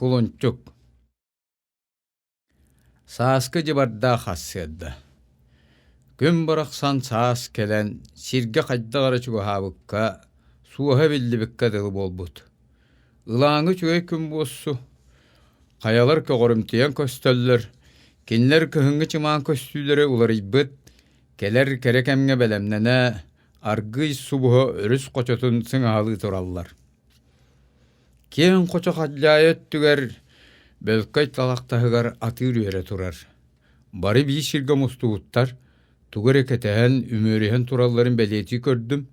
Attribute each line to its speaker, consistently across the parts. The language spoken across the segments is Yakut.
Speaker 1: Кулунчук Сааскы дьыбардаах сарсыарда Күн барахсан саас кэлэн, сиргэ хайдах эрэ чугаһаабыкка, суоһа биллибиккэ дылы буолбут. Ылааҥы үчүгэй күн буолсу, хайалар көҕөрүмтүйэн көстөллөр, кинилэр кыһыҥҥы чымаан көстүүлэрэ уларыйбыт, кэлэр кэрэ кэмҥэ бэлэмнэнэ, аргыый субуһа өрүс хочотун сыҥаһалыы тураллар. Киэҥ хочо халдьаайы өттүгэр бөлкөй талах таһыгар атыыр үөрэ турар. Бары биир сиргэ мустубуттар, тугу эрэ кэтэһэн, үмүөрүһэн туралларын бэлиэтии көрдүм.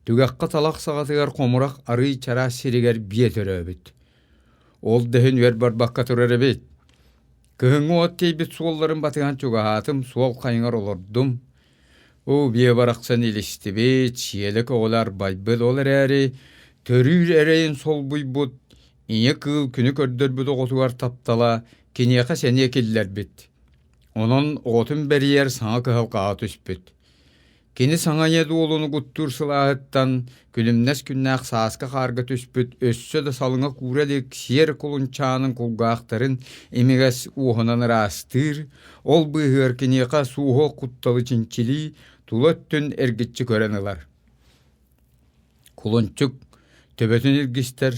Speaker 1: Түгэххэ талах саҕатыгар хомурах арыый чараас сиригэр биэ төрөөбүт. Ол да иһин үөр барбакка турар эбит. Кыһыҥҥы от тиэйбит суолларын батыһан чугаһаатым, суол хайыҥар олордум. Оо, биэ барахсан илистибит, сиэлэ көҕүлэ арбайбыт, ол эрээри төрүүр эрэйин солбуйбут, ийэ кыыл күнү көрдөрбүт оҕотугар таптала киниэхэ сэниэ киллэрбит. Онон оҕотун бэрийэр саҥа кыһалҕаҕа түспүт. Кини саҥа ийэ дуолун угуттуур сылааһыттан күлүмнэс күннээх сааскы хаарга түспүт өссө да салыҥа куура илик сиэр кулунчаанын кулгаахтарын имигэс уоһунан ыраастыыр, Ол быыһыгар киниэхэ сууһуох кутталы чинчилии, тула өттүн эргиччи көрөн ылар. Кулунчук төбөтүн илгистэр,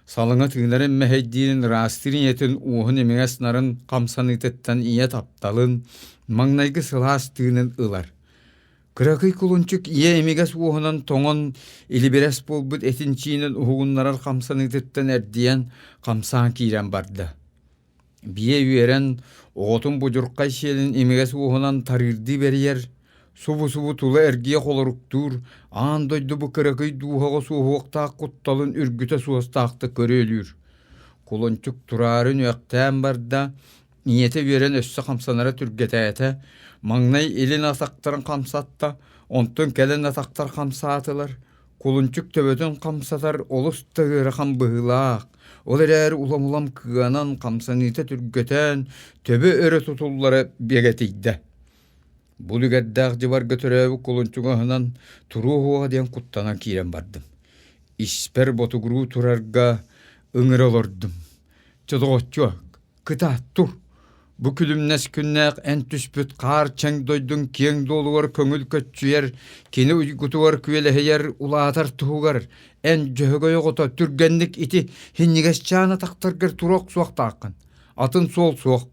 Speaker 1: салыҥа тыынарын мэһэйдиирин ыраастыыр ийэтин уоһун имигэс нарын хамсаныытыттан ийэ тапталын, маҥнайгы сылаас тыынын ылар. Кыракый кулунчук ийэ имигэс уоһунан тоҥон илибирэс буолбут этин-чиинин уһугуннарар хамсаныытыттан эрдийэн хамсаан киирэн барда. Биэ үөрэн, оҕотун будьурхай сиэлин имигэс уоһунан тарыырдыы бэрийэр, субу-субу тула эргийэ холоруктуур, аан дойду бу кыракый дууһаҕа суоһуохтаах кутталын үргүтэ суостаахтык көрүөлүүр. Кулунчук тураары үнүөхтээн барда, ийэтэ үөрэн өссө хамсанара түргэтээтэ, маҥнай илин атахтарын хамсатта, онтон кэлин атахтар хамсаатылар, Кулунчук төбөтүн хамсатар олус да ыарахан быһыылаах, ол эрээри улам-улам кыанан, хамсаныыта түргэтээн, төбө өрө тутуллара бигэтийдэ. Бу үлүгэрдээх дьыбарга төрөөбүт кулунчугу аһынан туруо уоҕа диэн куттанан киирэн бардым. Испэр ботугуруу турарга ыҥыра олордум. Чодоҕоччуок, Кытаат тур! Бу күлүмнэс күннээх эн түспүт хаар чэҥ дойдуҥ киэҥ дуолугар көҥүл көччүйэр, кини уйгутугар күөлэһийэр, улаатар туһугар эн дьөһөгөй оҕото түргэнник ити һинньигэсчээн атахтаргар тура охсуохтааххын. Атын суол суох.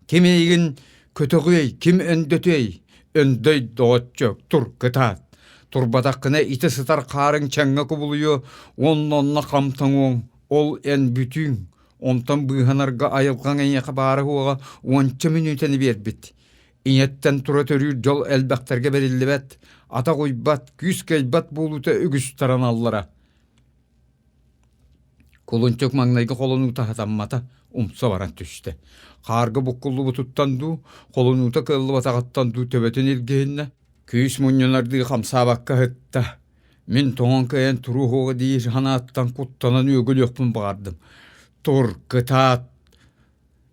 Speaker 1: Ким эйигин көтөҕүөй, ким өндөтүөй? Өндөй, доҕоччуок, тур, кытаат. Турбатаххына ити сытар хаарыҥ чэҥҥэ кубулуйуо уонна онно хам тоҥуоҥ, ол эн бүтүүҥ. Онтон быыһанарга айылҕаҥ эйиэхэ баара-суоҕа уонча мүнүүтэни биэрбит. Ийэттэн тура төрүүр дьол элбэхтэргэ бэриллибэт, атах уйбат, күүс кыайбат буолуута үгүстэр аналлара. Кулунчук маҥнайгы холонуута хатаммата, умса баран түстэ. Хаарга буккуллубутуттан дуу, холонуута кыаллыбатаҕыттан дуу төбөтүн илгиһиннэ. Күүс мунньунардыы хамсаабакка ыһытта. Мин тоҥон кыайан туруоһуоҕа диир санааттан куттанан үөгүлүөхпүн баҕардым. Тур, кытаат,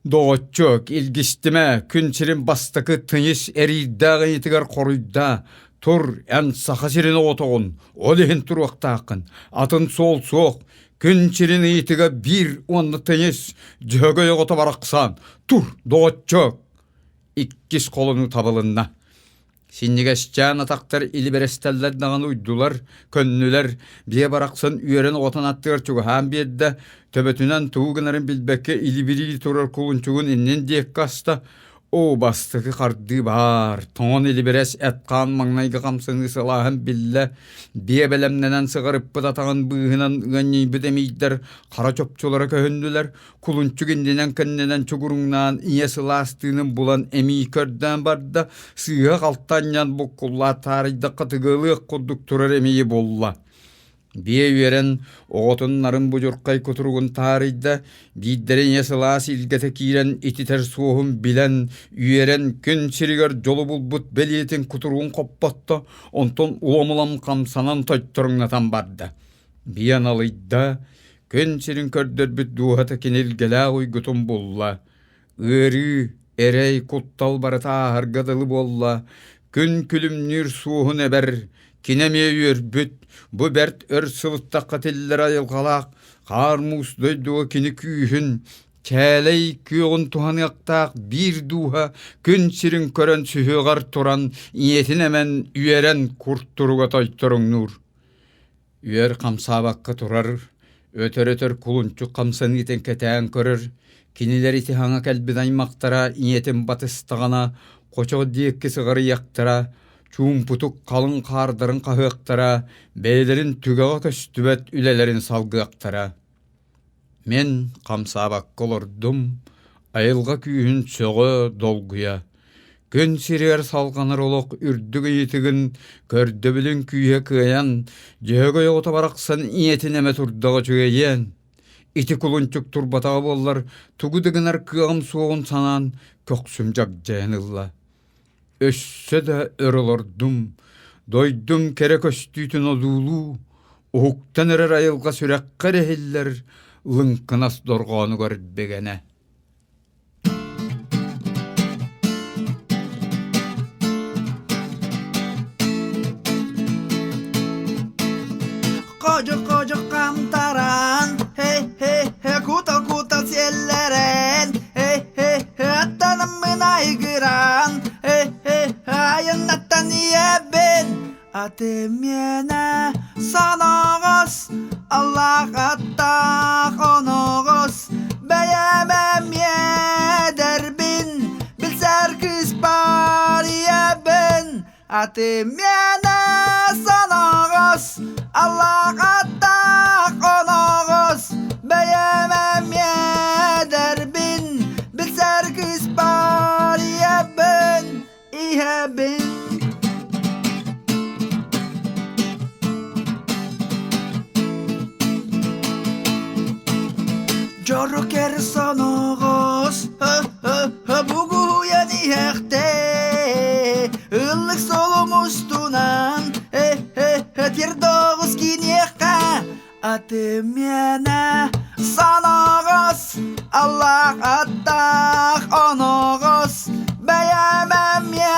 Speaker 1: доҕоччуок, илгистимэ, күн сирин бастакы тыйыс эриирдээх ыйытыгар хоруйдаа. Тур, эн Саха сирин оҕотоҕун, ол иһин туруохтааххын. Атын суол суох. Күн сирин ыйытыга биир уонна тыйыс, Дьөһөгөй оҕото барахсан. Тур, доҕоччуок! Иккис холонуу табылынна. Синньигэсчээн атахтар илибирэстэллэр даҕаны уйдулар, көннүлэр, биэ барахсан үөрэн оҕотун аттыгар чугаһаан биэрдэ, төбөтүнэн тугу гынарын билбэккэ илибирии турар кулунчугун иннин диэки аста, Оо, бастакы хардыы баар, тоҥон илибирэс эт-хаан маҥнайгы хамсаныы сылааһын биллэ, биэ бэлэмнэнэн сыҕарыппыт атаҕын быыһынан ыанньыйбыт эмиийдэр хара чопчулара көһүннүлэр, Кулунчук иннинэн-кэннинэн чугуруҥнаан ийэ сылаас тыынын булан эмиий көрдөөн барда, сыыһа халтанньан буккуллаат таарыйдахха тыгыалыах курдук турар эмиийи булла. Биэ үөрэн оҕотун нарын будьурхай кутуругун таарыйда, биирдэрэ ийэ сылаас илгэтэ киирэн ититэр суоһун билэн, үөрэн күн сиригэр дьолу булбут бэлиэтин кутуругун хоппотто, онтон улам-улам хамсанан тойторуҥнатан барда. Биэ аналыйда, Күн сирин көрдөрбүт дууһата кини илгэлээх уйгутун булла. Ыарыы, эрэй, куттал барыта ааһарга дылы буолла. Күн күлүмнүүр суоһун эбэр, кини эмиэ үөрбүт, бу бэрт өр сылыттахха тиллэр айылҕалаах. Хаар-муус дойдуга кини күүһүн, чээлэй күөҕүн туһаныахтаах биир дууһа күн сирин көрөн сүһүөҕэр туран ийэтин эмэн үөрэн куртуруга тойторуҥнуур. Үөр хамсаабакка турар, өтөр-өтөр кулунчук хамсаныытын кэтээн көрөр, кинилэр ити хаҥа кэлбит аймахтара ийэтин батыстаҕына хочо диэки сыҕарыйыахтара, чуумпутук халыҥ хаардарын хаһыахтара, бэйэлэрин түгэҕэ көстүбэт үлэлэрин салгыахтара. Мин хамсаабакка олордум, айылҕа күүһүн сөҕө, долгуйа. Күн сиригэр салҕанар олох үрдүк ыйытыгын, көрдөбүлүн күүһэ кыайан, Дьөһөгөй оҕото барахсан ийэтин эмэ турдаҕа үчүгэйиэн. Ити кулунчук турбатаҕа буоллар, тугу да гынар кыаҕым суоҕун санаан, көхсүм дьагдьайан ылла. Өссө да өр олордум, дойдум кэрэ көстүүтүн одуулуу, уһуктан эрэр айылҕа сүрэххэр иһиллэр лыҥкынас дорҕоонугар бигэнэ.
Speaker 2: Кожук-кожук хамтаран, хе-хе-хе, кутал-кутал сиэллэрэн, хе-хе-хе, аттанаммын айгыран, хе-хе, айаннаттан ийэбин, аты миэнэ соноҕос, Аллах аттаах оноҕос, бэйэм эмиэ эдэрбин, билсэр кыыс баар ийэбин, Аты миэнэ соноҕос, Аллах аттаах оноҕос, бэйэм эмиэ эдэрбин, билсэр кыыс баар ийэбин, иһэбин. Дьоро кэр соноҕос, бугуйан иһэхтээ, ыллык солум устунан, тирдоҕус киниэхэ, аты миэнэ соноҕос, Аллах аттаах оноҕос, бэйэм эмиэ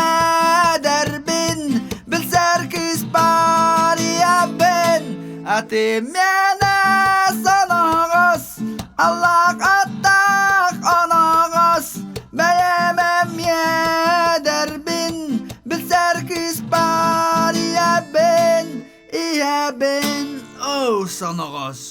Speaker 2: эдэрбин, билсэр кыыс баар ийэбин, аты миэнэ соноҕос, Аллах аттаах оноҕос, бэйэм эмиэ эдэрбин, билсэр кыыс баар ийэбин, ийэбин, оо соноҕос.